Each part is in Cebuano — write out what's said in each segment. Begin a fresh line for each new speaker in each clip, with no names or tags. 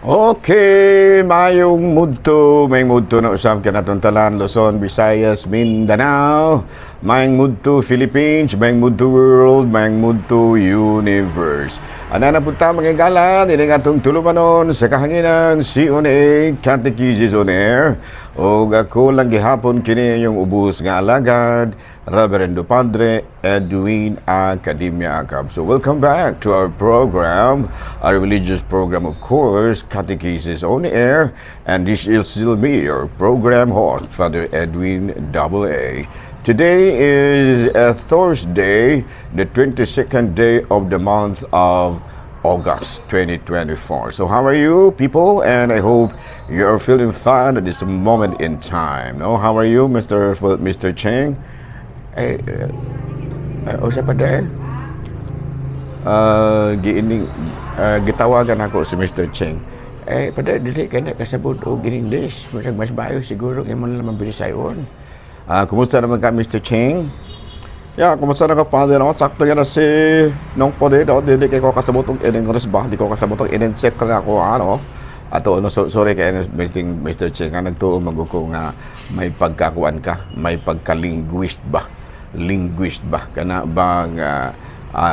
Okay, mayong mudto na usab kanatong tanan, Luzon, Visayas, Mindanao, mayong mudto Philippines, mayong mudto world, mayong mudto universe. Ana na punta, mga higala, ini nga atong tulumanon sa kahanginan, C on 8, Catechesis on Air. Og ako lang gihapon kini yung ubos nga alagad, Reverendo Padre Edwin Academia Acab. So welcome back to our program, our religious program, of course, Catechesis on Air. And this is still me, your program host, Father Edwin Double A. Today is a Thursday, the 22nd day of the month of August 2024. So how are you, people? And I hope you're feeling fine at this moment in time. No, how are you, Mr. Cheng? Eh, usa pa de. Giining gitawagan ako si Mr. Cheng. Eh, pada dili kay na kasabot og English. Murag mas bayo siguro kay mo naman bilisayon. Ah, kumusta naman ka, Mr. Cheng? Yeah, kumusta na ka, Father? No? Sakto yan na si nung po dito, dili kay ko kasabot og English ba? Di ko kasabot og in-check ka ako ano. Ato no, so, sorry kay Mr. Mr. Cheng, nga nagtuo man ko nga may pagkakuan ka, may pagka-linguist ba? Linguist ba? Kana ba nga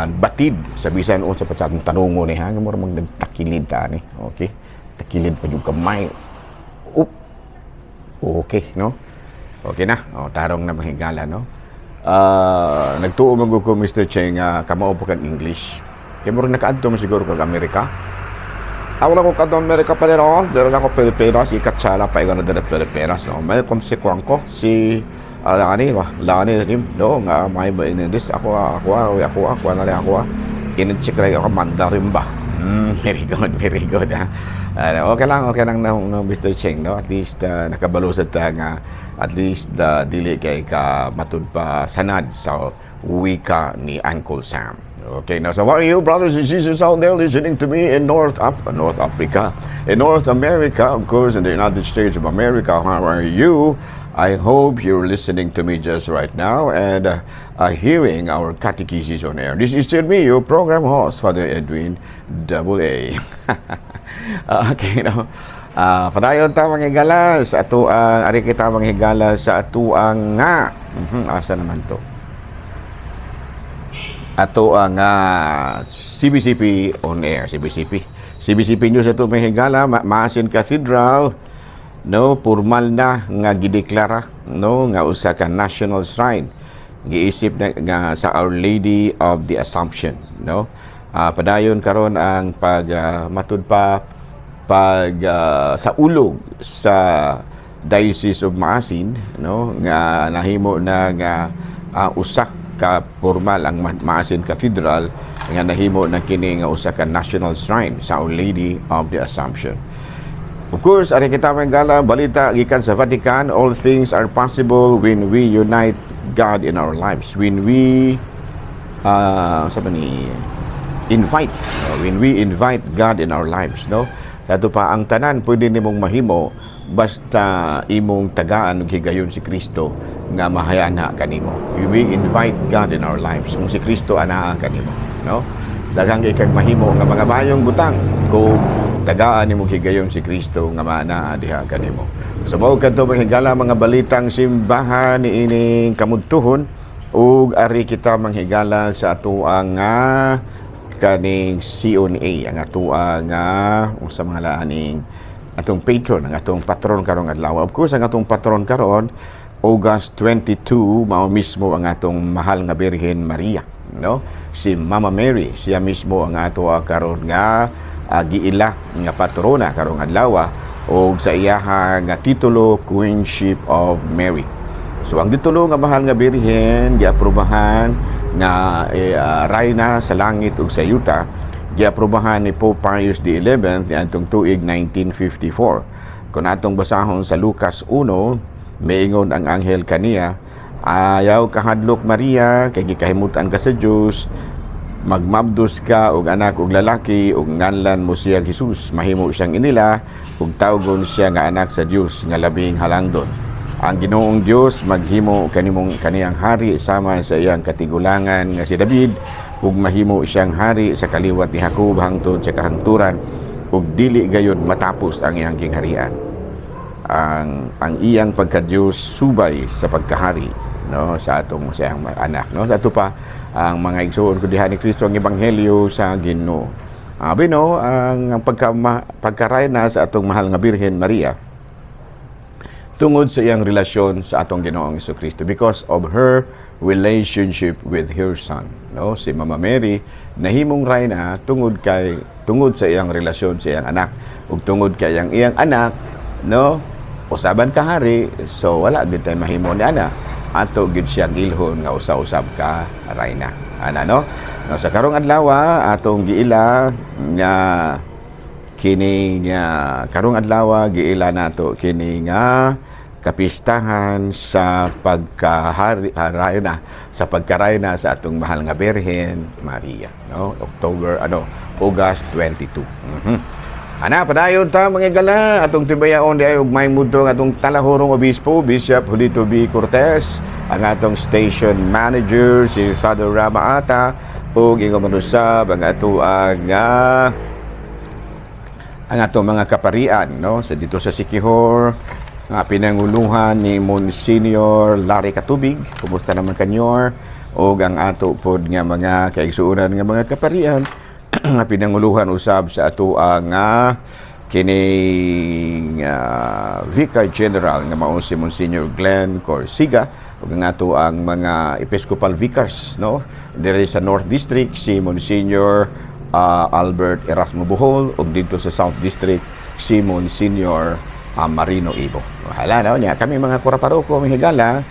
batid sa bisan unsa pa sa atong tanungon ni ha, nga mura mag nagtakilid ta ni. Okay? Takilid pa jud kamay. Up. Okay, no? Okay na. O, tarong na, mga higala, no? Nagtuo man ko, Mr. Cheng, kamao pa kang English. Kaya murag nakaadto man siguro kag Amerika. Ah, wala ko kadto Amerika pa rin ako. Dira na ako Pilipinas. Ikatsala pa ikaw na dira Pilipinas, no? May konsekuan ko si lani ba? Lani rim, no? Nga may ba in English. Ako, ako, ako, ako, ako, na rin ako. In-check rin ako, Mandarin ba? Very good, very good. Ha? Okay lang no, no, Mr. Cheng, no? At least nakabalo sa ta nga at least dili kay ka matud pa sanad sa wika ni Uncle Sam. Okay, now so what are you, brothers and sisters out there listening to me in North Africa, in North America, of course, in the United States of America, how are you? I hope you're listening to me just right now and hearing our Catechesis on Air. This is still me, your program host, Father Edwin Double A. Okay, no. Padayon ta, mga higala, sa ato ang ari kita, mga higala, sa ato ang nga asa naman to ato ang CBCP on air, CBCP CBCP News ato, mga higala. Maasin Cathedral, no, formal na nga gideklara, no, nga usa ka national shrine giisip na nga sa Our Lady of the Assumption, no. Padayon karon ang pag matud pa pag sa ulog sa Diocese of Maasin, no, nga nahimo na nga usa ka formal ang Maasin Cathedral nga nahimo na kini nga usa ka national shrine sa Our Lady of the Assumption. Of course, ari kita, mga higala, balita gikan sa Vatican, all things are possible when we unite God in our lives. When we sa ni invite, when we invite God in our lives, no? Kato pa ang tanan pwede nimong mahimo basta imong tagaan og higayon si Kristo nga mahayana kanimo. We invite God in our lives. Kung si Kristo anaa kanimo, no? Daghang kay kag mahimo nga mga mayong butang kung tagaan nimo higayon si Kristo nga maanaa diha kanimo. So mao kadto, mga higala, mga balitang simbahan niining kamudtuhon ug ari kita, mga higala, sa atoang nga kaning C on A, ang atoang nga unsa mga laaning atong patron, ang atong patron karong adlaw. Of course, ang atong patron karon August 22 mao mismo ang atong mahal nga Birhen Maria, no? Si Mama Mary, siya mismo ang ato karon nga giila nga patrona karong adlaw og sa iyaha nga titulo Queenship of Mary. So ang titulo nga mahal nga Birhen giaprobahan nga rayna sa langit ug sa yuta, giaprobahan ni Pope Pius XI niadtong tuig 1954. Kung atong basahon sa Lucas 1, miingon ang anghel kaniya, "Ayaw kahadlok, Maria, kay gikahimutan ka sa Dios, magmabdos ka og anak og lalaki ug nganlan mo siya Jesus. Mahimo siyang inila ug tawgon siya nga anak sa Dios nga labing halangdon. Ang Ginoong Dios maghimo kanimong kaniyang hari sama sa iyang katigulangan nga si David ug mahimo siyang hari sa kaliwat ni Jacob hangtod sa kahangturan. Ug dili gayud matapos ang iyang gingharian. Ang iyang pagka-Diyos subay sa pagkahari, no, sa atong sa iyang anak, no. Sa ato pa, ang mga igsuon ko diha ni Kristo, ang ebanghelyo sa Ginoo. Abi, no, ang pagkarayna sa atong mahal nga Birhen Maria tungod sa iyang relasyon sa atong Ginoong Kristo, because of her relationship with her son, no. Si Mama Mary nahimong rayna tungod sa iyang relasyon sa iyang anak ug tungod kay ang iyang anak, no, usaban ka hari. So wala gid tay mahimo ni ana, ato gid siyang ilhon nga usa-usab ka rayna ana, no. No, sa karong adlaw atong giila nga kini nga karong adlaw giila nato kini nga kapistahan sa pagkahari rayna, sa pagkarayna sa atong mahal nga Birhen Maria, no, October ano, August 22. Ana, padayon ta, mga higala, atong tibayaon di ay ug may mudto ang atong talahurong obispo, Bishop Julito B. Cortez, ang atong station manager si Father Rama Ata, ug ingon man usab ang atoang ang atong mga kaparian, no, sa dito sa Siquijor nga pinanguluhan ni Monsignor Larry Katubig. Kumusta naman kanyor? Ug ang ato pod nga mga kaigsuonan nga mga kaparian nga pinanguluhan usab sa ato ang kining Vicar General nga mao si Monsignor Glenn Corsiga, ug ang ato ang mga Episcopal Vicars, no, diri sa North District si Monsignor Albert Erasmo Bohol ug dito sa South District si Monsignor Marino Ibo. Hala, no nya kami mga kuraparoko, mga higala,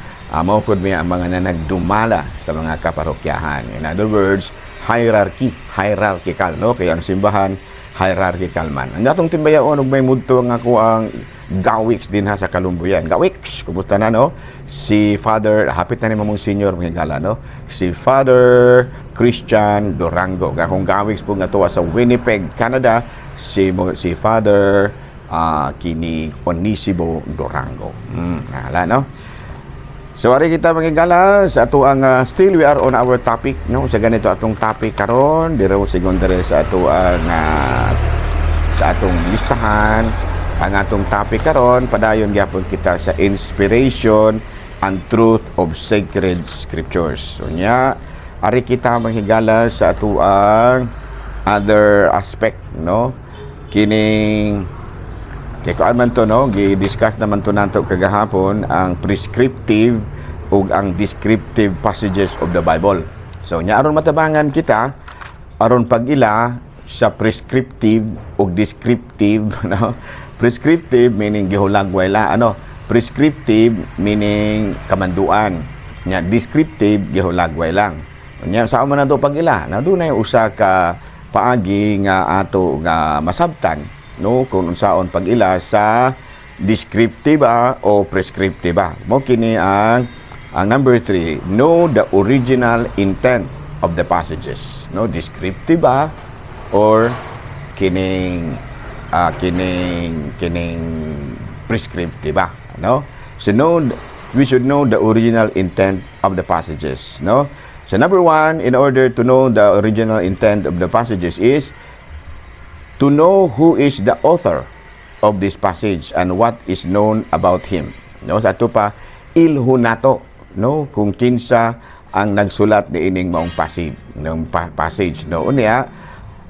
mao pud mi ang mga nanagdumala sa mga kaparokyahan. In other words, hierarchy, hierarchical, no, kay ang simbahan hierarchical man. Ang atong timbayaon og may mudto ang ako ang Gawiks din ha sa Kalumbuyan. Gawiks, kumusta na, no? Si Father, hapit na ni Mamong Senior, mga higala, no? Si Father Christian Durango. Akong Gawiks po nga tuwa sa Winnipeg, Canada, si Father kini Onisibo Durango. Hala, no? So ari kita, mga higala, sa ato ang still we are on our topic, no, sa ganito atong topic karon dira sigon dere sa ato ang sa atong listahan. Ang atong topic karon, padayon gyapon kita sa inspiration and truth of sacred scriptures. So nya ari kita, mga higala, sa ato ang other aspect, no, kining kay kuan man to, no, gi-discuss naman to nato kagahapon, ang prescriptive ug ang descriptive passages of the Bible. So nya aron matabangan kita aron pag-ila sa prescriptive ug descriptive, no. Prescriptive meaning gihulagway la, ano. Prescriptive meaning kamanduan. Nya descriptive, gihulagway lang. Nya sa man nato pag-ila, na dunay usa ka paagi nga ato nga masabtan, no, kung unsaon pag-ila sa descriptive ba o prescriptive ba. Mo kini ang number 3, know the original intent of the passages, no, descriptive ba or kining prescriptive ba, no. So know we should know the original intent of the passages, no. So number 1, in order to know the original intent of the passages is to know who is the author of this passage and what is known about him. No, sa ato pa, ilho nato, no, kung kinsa ang nagsulat ni ining maong passage, ng passage, no. Unya,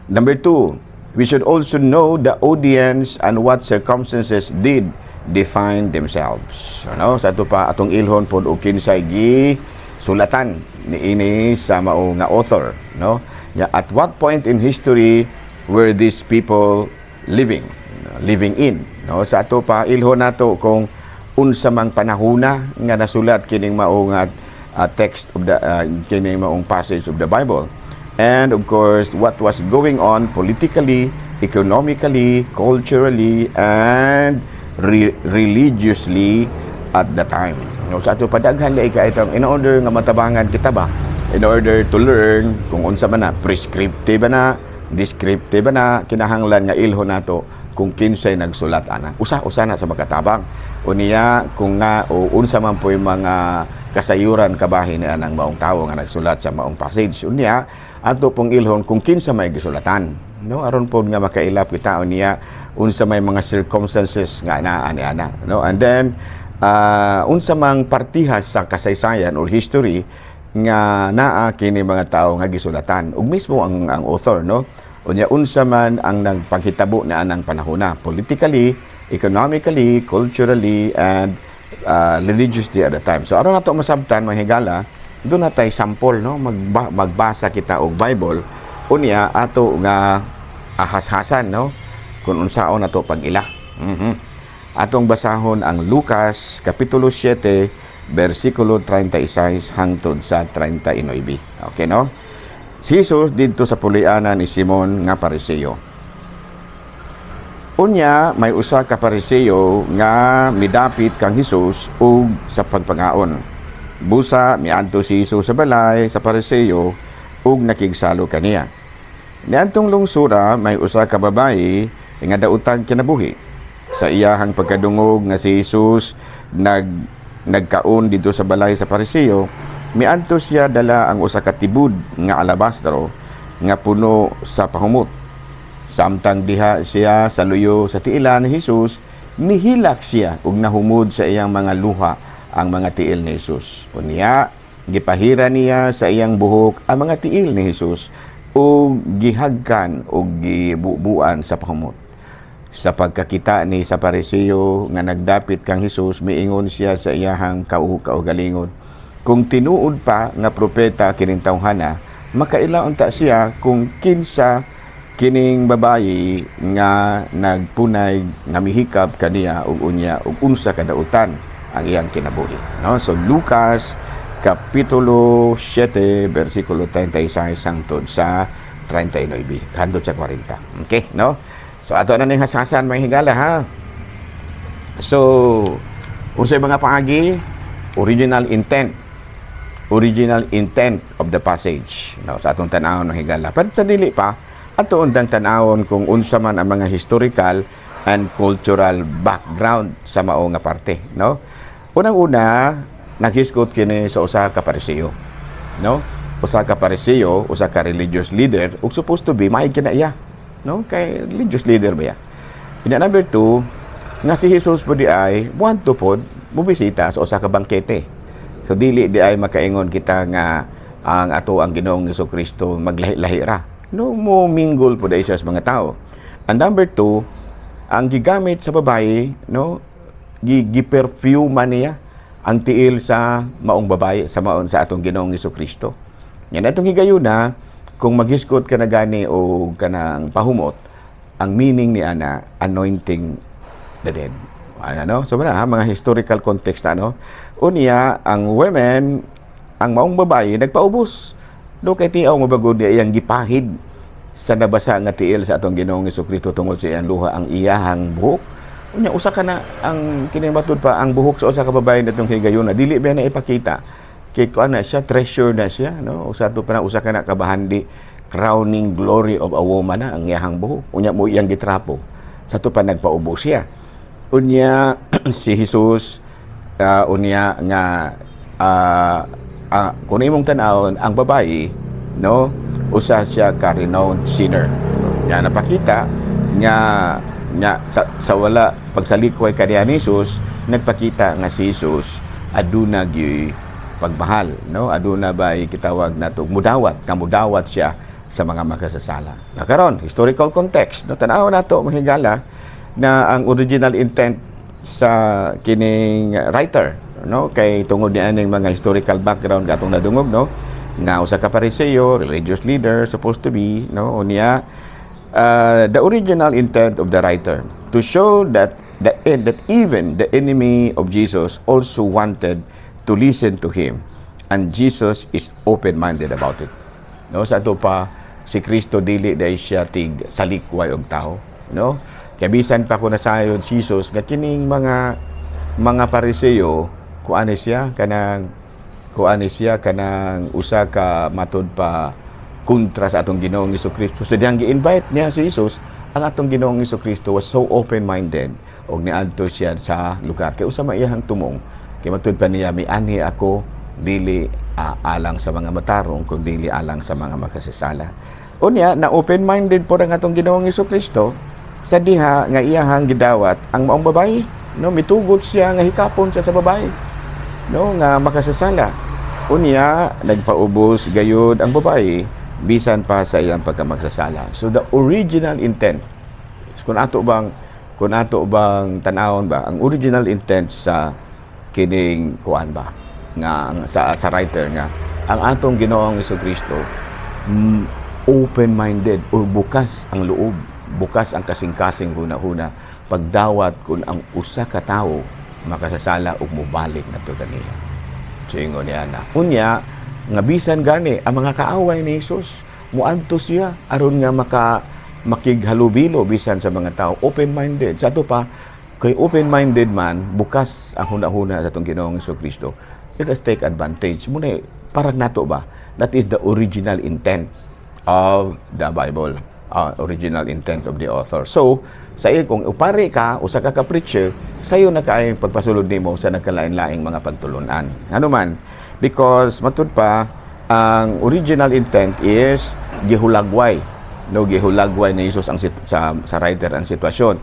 number 2, we should also know the audience and what circumstances did define themselves. So, no, sa ato pa, atong ilhon pod og kinsay gi sulatan ni ini sa mao nga author, no. Ya, at what point in history were these people living in, no. Sa ato pa, ilhon nato kung unsa mang panahuna nga nasulat kining mao nga text of the kining maong passage of the Bible, and of course what was going on politically, economically, culturally and religiously at the time, no. Sa ato padaghan lay ka itong in order nga matabangan kita ba, in order to learn kung unsa man na, prescriptive ba na, descriptive ba na, kinahanglan nga ilho nato kung kinsay nagsulat ana. Usa-usa na sa makatabang unya kung nga o unsa man po'y mga kasayuran kabahin ni anang maong tawo nga nagsulat sa maong passage. Unya ato pong ilhon kung kinsa may gisulatan. no? Aron pod nga makailap kita niya unsa may mga circumstances nga naa ni ana, no? And then unsa mang partihas sa kasaysayan or history nga naa kini mga tawo nga gisulatan ug mismo ang author, no? Unya unsa man ang nagpanghitabo na anang panahona politically, economically, culturally and religiously at the time. So aron nato masabtan, mga higala, duna tay sample, no? Magbasa kita og Bible, unya ato nga ahas-hasan, no, kung unsaon nato pag-ila. Atong basahon ang Lucas kapitulo 7 bersikulo 36 hangtod sa 39. Okay, no? Si Jesus didto sa puloy-anan ni Simon nga Pariseo. Unya may usa ka Pariseo nga midapit kang Hesus ug sa pagpangaon. Busa miadto si Jesus sa balay sa Pariseo ug nakigsalo kaniya. Niadtong lungsura may usa ka babayi nga daotag kinabuhi. Sa iyahang pagkadungog nga si Jesus nagkaon didto sa balay sa Pariseo, miadto siya dala ang usa ka tibud nga alabastro nga puno sa pahumot. Samtang diha siya sa luyo sa tiilan ni Jesus, mihilak siya ug nahumod sa iyang mga luha ang mga tiil ni Jesus. Unya, gipahira niya sa iyang buhok ang mga tiil ni Jesus ug gihagkan ug gibubuan sa pahumot. Sa pagkakita ni sa Pariseo nga nagdapit kang Jesus, miingon siya sa iyahang kaugalingon, "Kung tinuod pa nga propeta kining tawhana, makaila unta siya kung kinsa kining babayi nga nagpunay nga mihikab kaniya ug unya ug unsa kadautan ang iyang kinabuhi," no? So Lucas kapitulo 7 bersikulo 36 hangtod sa 39, hangtod sa 40. Okay, no? So ato na ning hasasan, mga higala, ha. So unsay mga paagi? Original intent, original intent of the passage, no, sa atong tan-awon ng higala. Pero sa dili pa ato undang tan-awon kung unsa man ang mga historical and cultural background sa mao nga parte, no? Unang-una, naghisgot kini sa usa ka Pariseo, no? Usa ka Pariseo, usa ka religious leader ug supposed to be may kinaiya, no? Kay religious leader ba ya. Ina number 2, nga si Jesus po di ay want to pod mobisita sa usa ka bangkete. So dili di ay makaingon kita nga ang ato ang Ginoong Kristo maglahi-lahi ra. No, mo mingle po dai siya sa mga tao. And number 2, ang gigamit sa babae, no, gi-perfume niya ang tiil sa maong babae, sa maon sa atong Ginoong Kristo. Yan atong higayuna, kung maghisgot ka na gani o kanang pahumot, ang meaning ni ana, anointing the dead. Ano? So wala ha, mga historical context na, ano. Unya, ang women, ang maong babae nagpaubos. No, kay tiaw mabagod niya iyang gipahid sa nabasa nga tiil sa atong Ginoong Kristo tungod sa iyang luha ang iyahang buhok. Unya usa ka na ang kini matud pa ang buhok sa usa ka babae natong higayuna dili ba na ipakita kay kuan na siya, treasure na siya, no? Usa to pa na usa ka na kabahandi, crowning glory of a woman na ang iyahang buhok. Unya mo iyang gitrapo sa to pa nagpaubos siya. Unya si Jesus unya nga kung imong tan-awon ang babae, no, usa siya ka renowned sinner. Nya napakita nga nga sa wala pagsalikway kaniya ni Jesus, nagpakita nga si Jesus aduna gyuy pagmahal, no? Aduna bay kitawag nato mudawat, kamudawat siya sa mga makasasala. Na karon, historical context, no? Tan-aw nato, mga higala, na ang original intent sa kining writer, no, kay tungod ni aning mga historical background gatong nadungog, no, nga usa ka Pariseo, religious leader, supposed to be, no? Unya the original intent of the writer to show that even the enemy of Jesus also wanted to listen to him and Jesus is open-minded about it, no? Sa ato pa, si Kristo dili dai siya tig salikway og tao, no? Kay bisan pa ko nasayod si Jesus nga kining mga Pariseo, kuan siya kanang kuan siya kanang usa ka matud pa kontra sa atong Ginoong Kristo. So diyang gi-invite niya si Jesus, ang atong Ginoong Kristo was so open-minded og niadto siya sa lugar kay usa man iyang tumong, kay matud pa niya, "Mianhi ako dili alang sa mga matarong kun dili alang sa mga makasasala." Unya na open-minded po ang atong Ginoong Kristo sa diha nga iyahang gidawat ang maong babae, no? Mitugot siya nga hikapon siya sa babae, no, nga makasasala. Unya nagpaubos gayud ang babae bisan pa sa iyang pagkamagsasala. So the original intent, kung ato bang tan-awon ba, ang original intent sa kining kuan ba nga sa writer nga ang atong Ginoong Kristo open-minded or bukas ang loob, bukas ang kasing-kasing huna-huna pagdawat kung ang usa ka tawo makasasala ug mobalik na kaniya. So ingon niya na. Unya nga bisan gani ang mga kaaway ni Jesus, muadto siya aron nga makighalubilo bisan sa mga tao, open-minded. Sa ato pa kay open-minded man, bukas ang huna-huna sa atong Ginoong Kristo. Let us take advantage. Muna parang nato ba? That is the original intent of the Bible. Original intent of the author. So, sa iyo, kung upari ka, usa ka ka-preacher, sayo na kaayong pagpasulod nimo sa nagkalain-laing mga pagtulunan. Ano man, because matud pa, ang original intent is gihulagway. No, gihulagway ni Jesus ang sa writer ang sitwasyon.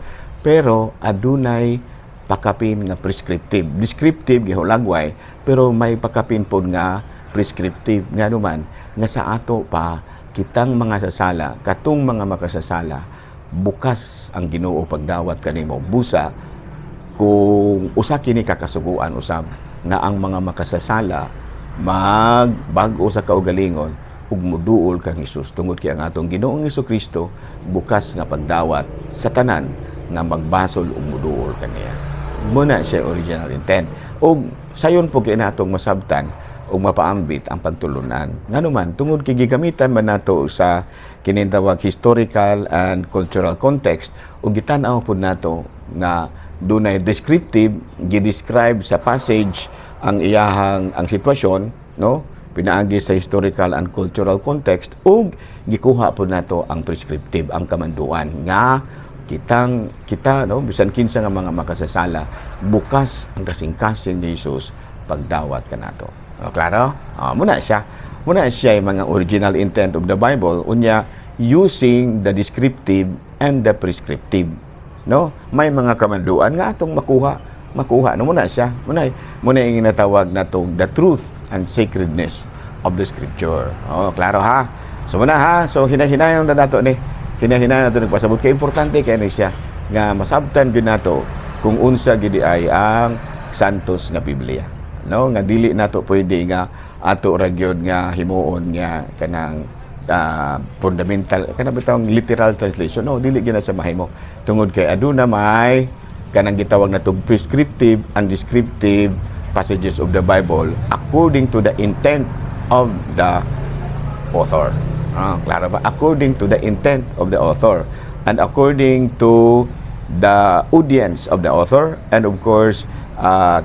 Pero adunay pakapin nga prescriptive. Descriptive, gihulagway, pero may pakapin pod nga prescriptive. Nga naman, nga sa ato pa, kitang mga sasala, katong mga makasasala, bukas ang Ginoo pagdawat kanimo. Busa, kung usa kini kakasuguan usab nga ang mga makasasala magbag-o sa kaugalingon ug muduol kang Hesus, tungod kay ang atong Ginoong Kristo bukas nga pagdawat sa tanan nga magbasol ug muduol kaniya. Muna siya original intent. Ug sayon po kay natong masabtan ug mapaambit ang pagtulunan. Ngano man, tungod kay gigamitan man nato sa kinintawag historical and cultural context ug gitan-aw pud nato nga dunay descriptive, gi-describe sa passage ang iyahang ang sitwasyon, no, pinaagi sa historical and cultural context, ug gikuha pud nato ang prescriptive, ang kamanduan nga kitang kita, no, bisan kinsa nga mga makasasala, bukas ang kasing-kasing ni Jesus pagdawat kanato. O, klaro? O, muna siya yung mga original intent of the Bible. Unya, using the descriptive and the prescriptive, no, may mga kamanduan nga atong makuha makuha, no? Muna siya muna muna yung ginatawag natong the truth and sacredness of the scripture. Oh, klaro ha? So muna ha, so hinahinayon na nato ni, hinahinayon nato nagpasabot kay importante kay ni siya nga masabtan gyud nato kung unsa gid ay ang santos nga Biblia, no, nga dili nato pwede nga ato ra gyud nga himuon nga kanang fundamental kana bitawng literal translation, no? Dili gyud na sa mahimo tungod kay aduna may kanang gitawag natong prescriptive and descriptive passages of the Bible according to the intent of the author. Ah, klaro ba? According to the intent of the author and according to the audience of the author and of course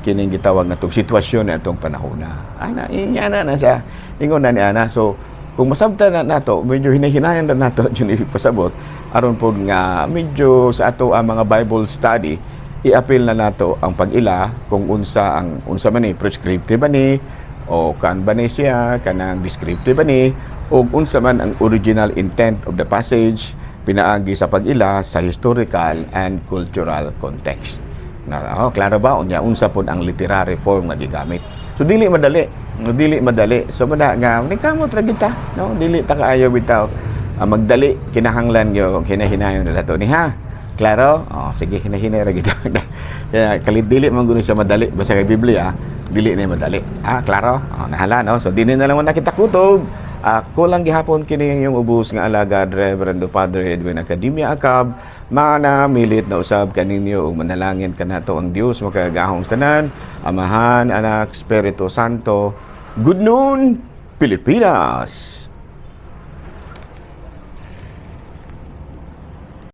kining gitawag natong sitwasyon na atong panahona. Ana, inya na na siya. Ingon na ni ana. So, kung masabtan na nato, medyo hinahinayan na nato yun ipasabot aron pod nga medyo sa ato ang mga Bible study, i-appeal na nato ang pag-ila kung unsa ang unsa man ni, prescriptive ba ni o kan ba ni siya kanang descriptive ba ni, ug unsa man ang original intent of the passage pinaagi sa pag-ila sa historical and cultural context. Na, oh, klaro ba? Unya unsa pod ang literary form nga gigamit. So dili madali, no, dili madali. So muna nga ningkamot ra gid ta, no? Dili ta kaayo bitaw magdali, kinahanglan yo hinahinayon na nato ni ha. Klaro? Oh, sige, hinahinay ra gid. Kaya kalit dili man gud siya madali basta kay Biblia, dili na madali. Ah, klaro? Oh, nahala, no? So dili na lang mo nakita kutob. Ako lang gihapon kini yung ubos nga alagad, Reverendo Padre Edwin Academia Acab, mana milit na usab kaninyo ug manalangin kanato ang Dios makagagahom tanan, Amahan, Anak, Espiritu Santo. Good noon, Pilipinas.